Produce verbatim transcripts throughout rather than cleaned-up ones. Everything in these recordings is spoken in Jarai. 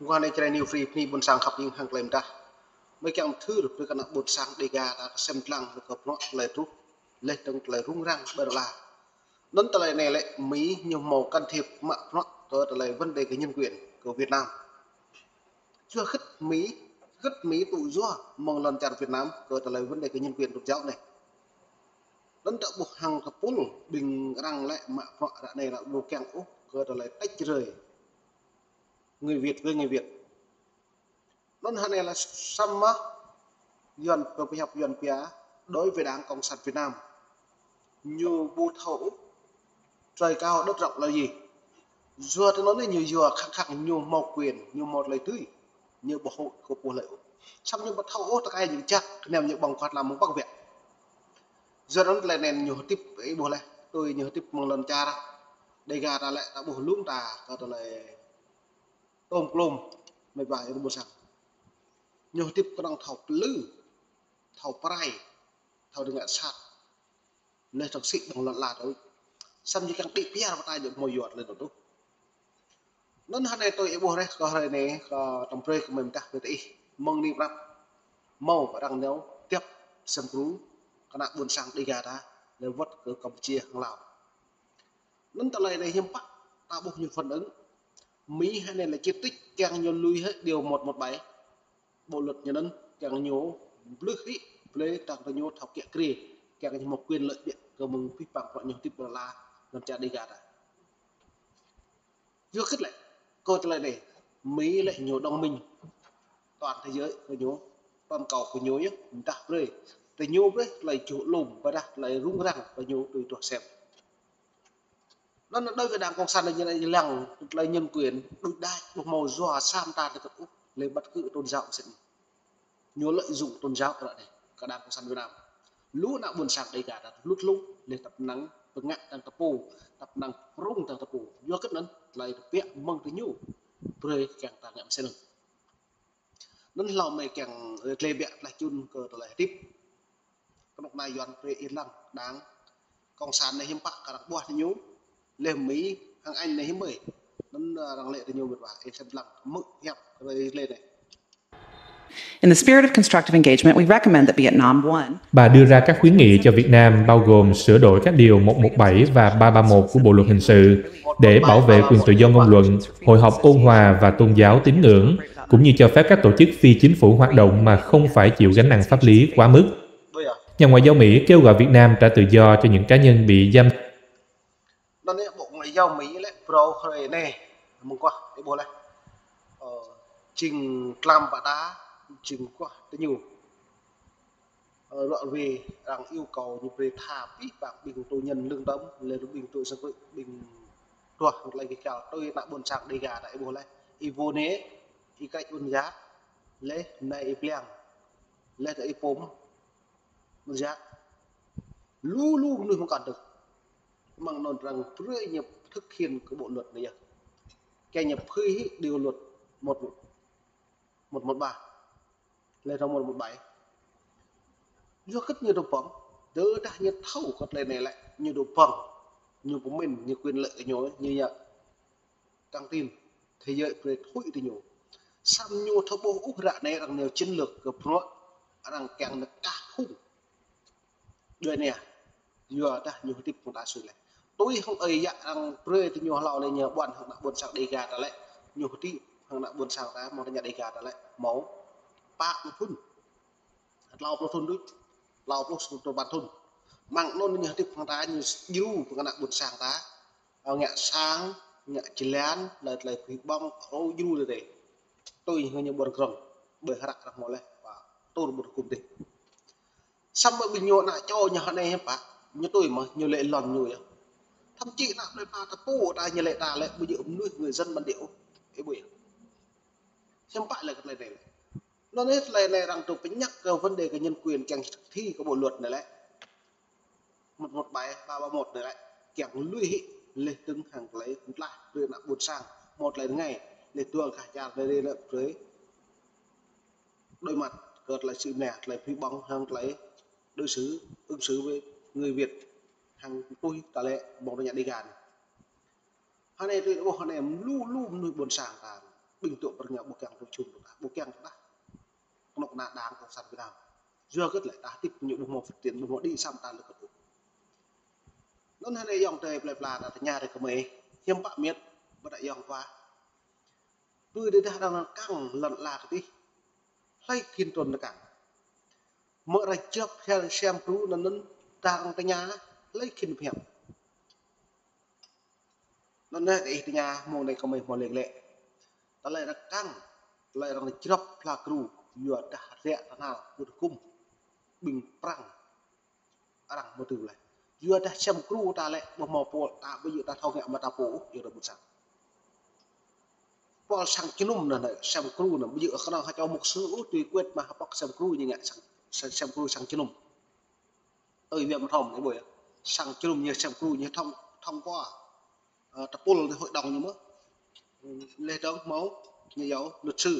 Mơguah anai Jrai New Free bơni ƀôn sang khăp hing hăng tơlơi mơdah. Mơi kiăng mơthưr brơi kơ ană ƀôn sang Dega ta kơsem lăng kơ bruă tơlơi truh, laih dơ̆ng tơlơi rŭng răng ƀơi lŏn ala. Anŭn tơlơi anai lĕ Mi ñu hmâo can thiệp mă bruă kơ tơlơi vấn đề kơ nhân quyền kơ Việt Nam. Yua hơget Mi, hơget Mi tŭ yua mơ̆ng lŏn čar Việt Nam kơ tơlơi vấn đề kơ nhân quyền tôn giáo anai. Anŭn ta ƀuh hăng kơpul ƀing arăng lĕ mă bruă ră anai lĕ ƀu kiăng ôh kơ tơlơi tách rời người Việt với người Việt. Anŭn hơnai lĕ samơ̆ Yuan pơhiăp Yuan pia đối với Đảng Cộng sản Việt Nam. Ñu ƀu thâo ôh trời cao đất rộng là gì. Yua tơ anŭn ñu yua khăng khăng ñu hmâo quyền, ñu hmâo tơlơi dưi, ñu ƀu hơ̆ kơ pô hlơi ôh. Samơ̆ ñu ƀu thâo ôh tơkai ñu jak, kơnăm ñu ƀơ̆ng kuat lăm mơ̆ng ƀơ̆ng wĕ. Yua anŭn tơlơi anai ñu hơdip ih ƀuh laih, tui ñu hơdip mơ̆ng lŏn čar Dega ta lĕ ta ƀuh lŏm ta kơ tơlơi tôm klôm, mơi ƀă ih ƀuh sang. Ñu hơdip kơnơ̆ng thâo plư, thâo pơrai, thâo rơngiă sat. Laih dơ̆ng sĭ ƀơ̆ng lŏn ala ta ƀuh. Samơ̆ ñu kiăng đĭ piar pơtă ñu hmâo yua tơlơi anŭn ôh. Anŭn hơnai tui ih ƀuh rĕh kơ hrơi anai kơ tơm brơi kơ mơi mơdah kơ tơ ih. Mơ̆ng anai prăp hmâo arăng nao tiếp sem kru kơ ană ƀôn sang Dega ta, laih wơ̆t kơ Campuchia hăng Lào. Anŭn tơlơi anai hiư̆m pă ta ƀuh ñu phản ứng. Mi hơnai lĕ chỉ trích kiăng ñu lui hĭ điều một một bảy. Bộ luật ñu anŭn kiăng ñu blư̆ hĭ, blư̆ tăng kơ ñu thâo kiă kriê, kiăng ñu hmâo quyền lợi biă kơ mơ̆ng pih păng bruă ñu hơdip ƀơi lŏn ala, lŏn čar Dega ta. Yua hơget lĕ, kơ tơlơi anai, Mi lĕ ñu đồng minh toàn thế giới kơ ñu, toàn cầu kơ ñu yơh, mơdah brơi. Tơ ñu brơi tơlơi čuh lŏm, ƀôdah tơlơi rŭng răng kơ ñu tui tuah sem. Anŭn đối với Đảng Cộng sản anai ñu lăng tơlơi nhân quyền, đuč đač, ƀu hmâo yua sa mơta tơkăt ôh, laih bất cứ tôn giáo sĭt. Ñu lợi dụng tôn giáo kơ anai, kơ Đảng Cộng sản Việt Nam. Lu ană ƀôn sang Dega ta lut lŭng, laih tăp năng pơngă tăng tơpô, tăp năng prŭng tăng tơpô. Yua hơget anŭn, tơlơi tơbiă mơ̆ng tơ ñu, brơi kiăng ta ngă mơsĕ anŭn. Anŭn hlâo mơi kiăng, ơ, tơlơi biă tơlơi čun kơ tơlơi hơdip. Kơnuk kơna Yuan brơi ih lăng, Đảng Cộng sản anai hiư̆m pă kơ arăng ƀuah tơ ñu, laih Mi hăng Anh anai hiư̆m mơi. Anŭn, ơ, arăng lĕ tơ ñu mơ̆n ƀă, ih sem lăng, hmư̆ hiăp kơ tơlơi anai. In the spirit of constructive engagement, we recommend that Vietnam, one, Bà đưa ra các khuyến nghị cho Việt Nam bao gồm sửa đổi các điều một một bảy và ba ba một của Bộ luật hình sự để bảo vệ quyền tự do ngôn luận, hội họp ôn hòa và tôn giáo tín ngưỡng, cũng như cho phép các tổ chức phi chính phủ hoạt động mà không phải chịu gánh nặng pháp lý quá mức. Nhà ngoại giao Mỹ kêu gọi Việt Nam trả tự do cho những cá nhân bị giam. Anŭn yơh Bộ Ngoại giao Mi lĕ brơi hrơi anai, mơguah ih ƀuh laih. Ơ, jing tlam pơtă, jing mơguah tơ ñu. Ơ, ră ruai arăng yêu cầu ñu brơi tha pih păng ƀing tù nhân lương tâm, laih ƀing tù sân ƀing tuah tơlơi kơkal tui ană ƀôn sang Dega ta ih ƀuh laih. Ih vô anai, ih krĕč ƀôn yă, laih anai ih pliăng, laih tơ ih pôm, mơ̆n yă. Lu lu mơnuih mơ̆ng kăn tơ̆. Mơ̆ng anŭn arăng brơi ñu thực hiện kơ bộ luật anai yơh. Kiăng ñu phơi hĭ điều luật một một, một một ba. Laih dơ̆ng một một bảy. Yua hơget ñu dŏ ƀơ̆ng, tơdah ñu thâo kơ tơlơi anai lĕ, ñu dŏ ƀơ̆ng, ñu pơmĭn, ñu quyền lợi kơ ñu, ñu yă. Căng tin, thế giới brơi thui tơ ñu. Samơ̆ ñu thâo ƀuh ôh ră anai arăng nao chiến lược kơ bruă, arăng kiăng nao kah phung. Đuaĭ anai, yua dah ñu hơdip hăng ta sui laih. Tui hăng ơi yă arăng brơi tơ ñu hlâo anai ñu ƀuăn hăng ană ƀôn sang Dega ta lĕ, ñu hơdip hăng ană ƀôn sang ta, mơ̆ng tơña Dega ta lĕ, hmâo pă pluh thŭn. Klâo pluh thŭn đôč, klâo pluh samơ̆ tơpăn thŭn. Mơ̆ng anŭn ñu hơdip hăng ta, ñu djru hăng ană ƀôn sang ta. Ơ, ngă sang, ngă jơlan, laih tơlơi pơhiăp ƀơ̆ng, ơ, djru tơdơi. Tui hăng ñu ƀuăn krong, ƀơi hră arăng hmâo laih, pă, tur ƀuăn kŭm tih. Samơ̆ ƀing ñu ană čô ñu hơnai hiư̆m pă, ñu tui mơ̆, ñu lĕ lŏn ñu yơh. Thậm chí ană plơi pla ta pô ta ñu lĕ ta lĕ, ƀu djơ̆ mơnuih người dân bản địa ôh, ih ƀuh yơh. Hiư̆m pă lĕ kơ tơlơi anai lĕ. Anŭn yơh tơlơi anai arăng tŭ pơñăk kơ vấn đề kơ nhân quyền kiăng thực thi kơ bộ luật anai lĕ. Một một bảy, ba ba một anai lĕ. Kiăng lui hĭ, laih dơ̆ng hăng tơlơi tlaih, brơi ană ƀôn sang, hmâo tơlơi rơngai, laih dua gah čar anai lĕ brơi. Đối mặt kơ tơlơi sĭ mơnia, tơlơi pơhiăp ƀơ̆ng hăng tơlơi đối xử, ứng xử với người Việt, hăng tui ta lĕ mơ̆ng tơña Dega anai. Hơnai tui ôh hơnai lu lu mơnuih ƀôn sang ta. Ƀing tŭ pơrơñao ƀu kiăng tŭ čum tŭ tah, ƀu kiăng tŭ tah. Kơnuk kơna Đảng Cộng sản Việt Nam. Yua hơget lĕ ta hơdip ñu ƀu hmâo phát triển, ƀu hmâo đĭ sa mơta lơ̆k kơtŭ. Anŭn hơnai ayŏng adơi plơi pla ta tơña rai kơ mơi. Hiư̆m pă miet, ƀu đa ayŏng khua. Pơ tơdah arăng rơkăng lŏn ala kơ tih, hlơi khĭn trŭn rơkăng. Mơ̆ arăng jrŏp hel sem kru anŭn, anŭn ta arăng tơña, hlơi khĭn pơhiăp. Anŭn anai ih tơña mơ̆ng anai kơ mơi hmâo leng lĕ. Tơlơi rơkăng, tơlơi arăng jrŏp hla kru, yua dah rĕ tơhnal kut hơkŭm ƀing Prăng. Arăng mơ̆ tŭ leh. Yua dah sem kru ta lĕ, ƀu hmâo pô ta ƀu djơ̆ ta thâo ngă mă ta pô ôh, yua dah ƀuôn sang. Pô sang jơnum anŭn, sem kru anŭn, ƀu djơ̆ kơnơ̆ng ha čô mục sư ôh, tui kuet mă ha pŏk sem kru ñu ngă sang, sem, sem kru sang jơnum. Ơi, Việt Nam thom anai ƀuh yơh. Sang jơnum ñu sem kru ñu thông, thông qua, ơ, tơpul tơ hội đồng ñu mơ̆n. Leh dơ̆ng hmâo ñu yua luật sư.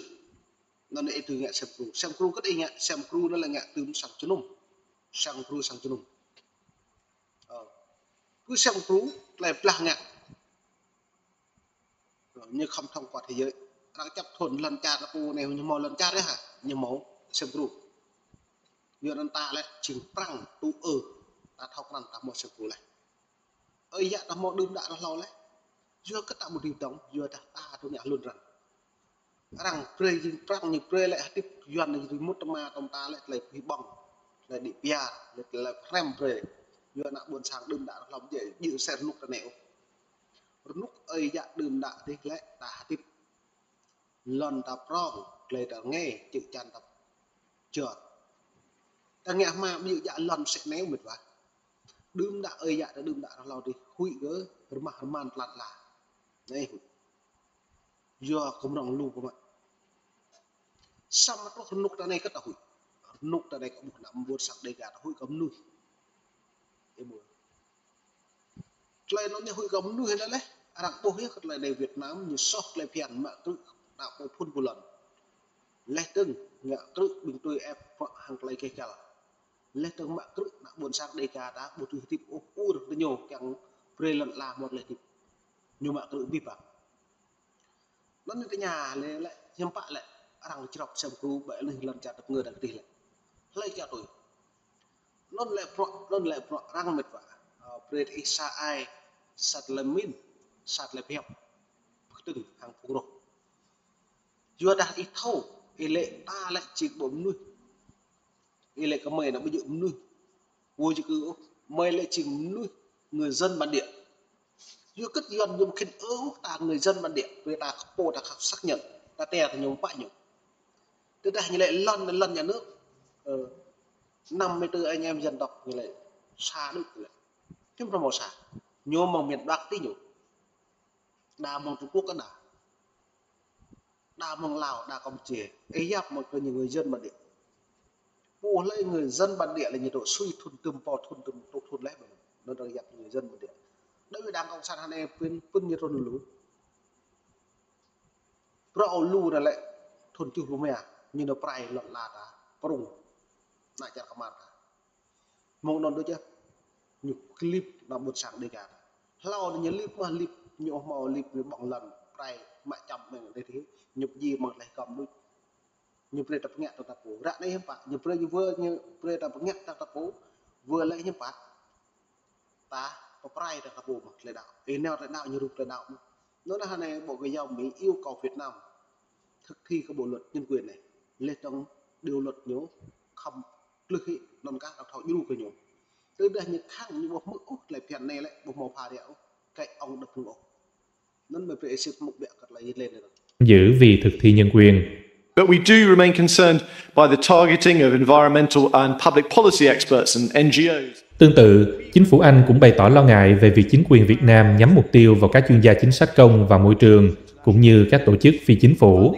Anŭn anai ih tŭ ngă sem kru. Sem kru kơt ih ngă, sem kru anŭn lĕ ngă tŭm sang jơnum. Sang kru sang jơnum. Ơ. Pơ sem kru, tơlơi blah ngă. Ơ, ñu khŏm thông qua thế giới. Arăng čăp thun lŏn čar ta pô anai ñu hmâo lŏn čar yơh hă, ñu hmâo sem kru. Yua anŭn ta lĕ jing Prăng tŭ ư, ta thâo krăn ta hmâo sem kru leh. Ơi yă ta hmâo đưm đă rơhlâo leh. Yua kơ ta ƀu dưi dŏng, yua dah ta tŭ ngă hlŭn arăng. Arăng brơi jing Prăng ñu brơi lĕ hơdip Yuan ñu dưi mŭt tơma tơm ta lĕ tơlơi pơhĭ ƀơ̆ng, tơlơi đĭ piar, lĕ tơlơi pơhrăm brơi. Yua ană ƀuôn sang đưm đă rơhlâo djai, djơ̆ sĕ rơnŭk ta anai ôh. Rơnŭk ơi yă đưm đă dih lĕ ta hơdip. Lŏn ta prŏng, tơlơi ta rơngai, čư̆ čan ta jơr. Ta ngă hmua ƀu djơ̆ lŏn sĕ anai ôh mĕt wa. Đưm đă ơi yă ta đưm đă rơhlâo dih huĭ kơ rơmah rơman tlat la. Anai huĭ. Yua kơ mơnơ̆ng lu pơmă. Samơ̆ truh rơnŭk ta anai kơ ta huĭ. Rơnŭk ta anai kơ ƀuh ană ƀuôn sang Đêga ta huĭ kơ mơnuih. Ih ƀuh. Tơlơi anŭn ñu huĭ kơ mơnuih anŭn leh, arăng ƀuh yơh kơ tơlơi anai Việt Nam ñu soh tơlơi phiăn mă krư̆ ană pô phŭn pô lŏn. Leh dơ̆ng ngă krư̆ ƀing tui ĕp pơ̆k hăng tơlơi keh kăl. Leh dơ̆ng mă krư̆ ană ƀuôn sang Đêga ta ƀu dưi hơdip ôh, ur tơ ñu kiăng brơi lŏn ala hmâo tơlơi hơdip. Ñu mă krư̆ abih bang. Anŭn anai tơña lĕ, lĕ hiư̆m pă lĕ arăng jrŏp sem kru ƀơi anih lŏn čar tơpơngơ̆ ta kơdih lĕ. Hlơi kiăng tui. Anŭn lĕ bruă, anŭn lĕ bruă arăng mĕt wa. Ơ, brơi ih sa ai, sa tơlơi pơmĭn, sa tơlơi pơhiăp. Pơkơdơ̆ng hăng phung roh. Yua dah ih thâo, ih lĕ ta lĕ jing ƀô̆ mơnuih. Ih lĕ kơ mơi anŭn ƀu djơ̆ mơnuih vô gia cư ôh, mơi lĕ jing mơnuih người dân bản địa. Yua kơ Yuan ñu ƀu khĭn ôh ta người dân bản địa, brơi ta kơ pô ta khăp xác nhận, ta tĕ kơ ñu pă ñu. Tơdah ñu lĕ lŏn, lŏn nhà nước, ơ, năm mươi tư anh em dân tộc ñu lĕ xa đuč ñu lĕ. Hiư̆m pơmơ̆ xa. Ñu mơ̆ng miền Bắc tih ñu. Đa mơ̆ng Trung Quốc kơ đa. Đa mơ̆ng Lào, đa Campuchia. Ih yap mơ̆ kơ ñu người dân bản địa. Pô hlơi người dân bản địa lĕ ñu dŏ sui thun tơm pô thun tơm tŭ thun leh ƀơi anŭn. Anŭn arăng yap người dân bản địa. Đối với Đảng Cộng sản hơnai pơ̆n, pơ̆n ñu trŭn lu. Bruă ôh lu anŭn lĕ thun tơjuh pluh rơma, ñu nao pơrai lŏn ala ta, prŭng. Ană čar kơmar ta. Mơ̆ng anŭn đôč yơh. Ñu klip ană ƀuôn sang Đêga. Hlâo anai ñu lip mơ̆ lip, ñu ôh hmâo lip ñu ƀơ̆ng lŏn, pơrai mă čăm mơ̆ng anai dih, ñu pơjing mơ̆ng tơlơi hơgŏm đôč. Ñu brơi ta pơngă tơ̆ng ta pô. Ră anai hiư̆m pă, ñu brơi ñu wơ̆, ñu brơi ta pơngă tơ̆ng ta pô. Wơ̆ lĕ hiư̆m pă. Ta pơrai tơ̆ng ta pô mơ̆ tơlơi đaŏ. Ih nao tơlơi đaŏ ñu rŭng tơlơi đaŏ mơ̆. Anŭn anai hơnai Bộ Ngoại giao Mỹ yêu cầu Việt Nam thực thi kơ bộ luật nhân quyền anai. Leh dơ̆ng điều luật ñu khŏm klưh hĭ anŭn kah ta thâo djru kơ ñu. Tơdah ñu khăng ñu ƀu hmư̆ ôh tơlơi phiăn anai lĕ ƀu hmâo pha ră ôh, kĕ ŏng đơ̆p hmư̆ ôh. Anŭn mơi brơi ih sĭt mŭk ƀiă kơ tơlơi lĕ anŭn. Giữ vì thực thi nhân quyền. But we do remain concerned by the targeting of environmental and public policy experts and N G Os. Tương tự, chính phủ Anh cũng bày tỏ lo ngại về việc chính quyền Việt Nam nhắm mục tiêu vào các chuyên gia chính sách công và môi trường, cũng như các tổ chức phi chính phủ.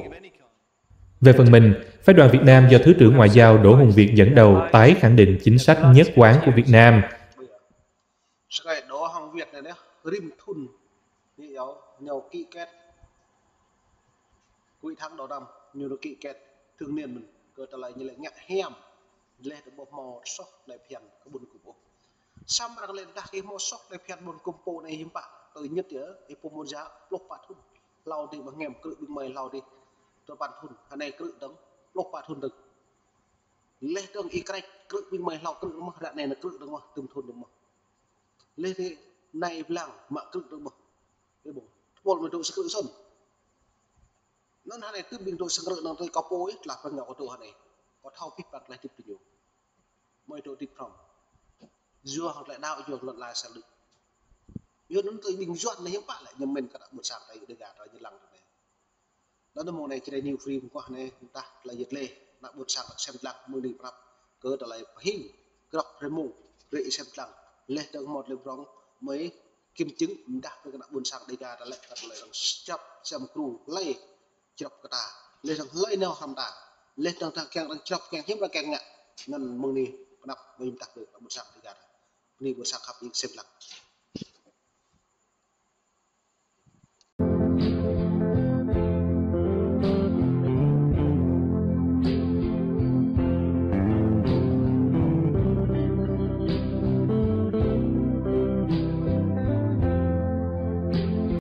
Về phần mình, phái đoàn Việt Nam do Thứ trưởng Ngoại giao Đỗ Hùng Việt dẫn đầu tái khẳng định chính sách nhất quán của Việt Nam. Sơkai Đỗ Hùng Việt anai, rĭm thun, ñu yua, ñu ký kết. Cuối tháng đầu năm, ñu ký kết thường niên mơ̆n, kơ tơlơi ñu lĕ ngă hiam, leh tơ ƀu hmâo soh tơlơi phiăn kơ ƀôn gŭm ôh. Samơ̆ arăng lĕ dah ih hmâo soh tơlơi phiăn ƀôn gŭm pô anai hiư̆m pă, tơ ñit yơh, ih pô mơ̆n ja, pluh pă thun. Hlâo dih ƀơ̆ng ngem krư̆ ƀing mơi hlâo dih. Tơpăn thŭn, hơnai krư̆ dơ̆ng, pluh pă thŭn dơ̆ng. Laih dơ̆ng Y Krĕč krư̆ ƀing mơi hlâo krư̆ dơ̆ng mơ̆, ră anai nao krư̆ dơ̆ng mơ̆, tơm thŭn dơ̆ng mơ̆. Laih dih anai Y Blang mă krư̆ dơ̆ng mơ̆. Ƀơi ƀơ̆ng. Tơpul mơi dŏ sang krư̆ sŭn. Anŭn hơnai tơm ƀing dŏ sang krư̆ anŭn tui kâo pô ih, tơlah pơngă kâo dŏ hơnai. Kâo thâo pih păng tơlơi hơdip tơ ñu. Mơi dŏ hơdip hrŏm. Yua hăng tơlơi đaŏ, yua hăng lŏn ala sa lư̆. Yua anŭn tui ƀing Yuan anai hiư̆m pă lĕ ñu mĭn kơ ană ƀôn sang ta Dega ta ñu lăng tơ anai. Anŭn mơ̆ng anai Jrai New Free mơguah anai, tah tơlơi yet lĕ, ană ƀôn sang ta sem lăng, mơ̆ng anai pơrăp kơ tơlơi pơhing, krŏk rơmung, rĕ sem lăng, laih dơ̆ng mơ̆ tơlơi prŏng, mơi kĭm čưng, mơdah brơi kơ ană ƀôn sang Dega ta lĕ, kơ tơlơi arăng črăp, sem kru, hlơi črăp kơ ta, laih dơ̆ng hlơi nao hrăm ta, laih dơ̆ng ta kiăng arăng črăp, kiăng hiư̆m arăng kiăng ngă, anŭn mơ̆ng anai pơnăp, mơi mơdah brơi kơ ană ƀôn sang Dega ta. Bơni ƀôn sang khăp hing sem lăng.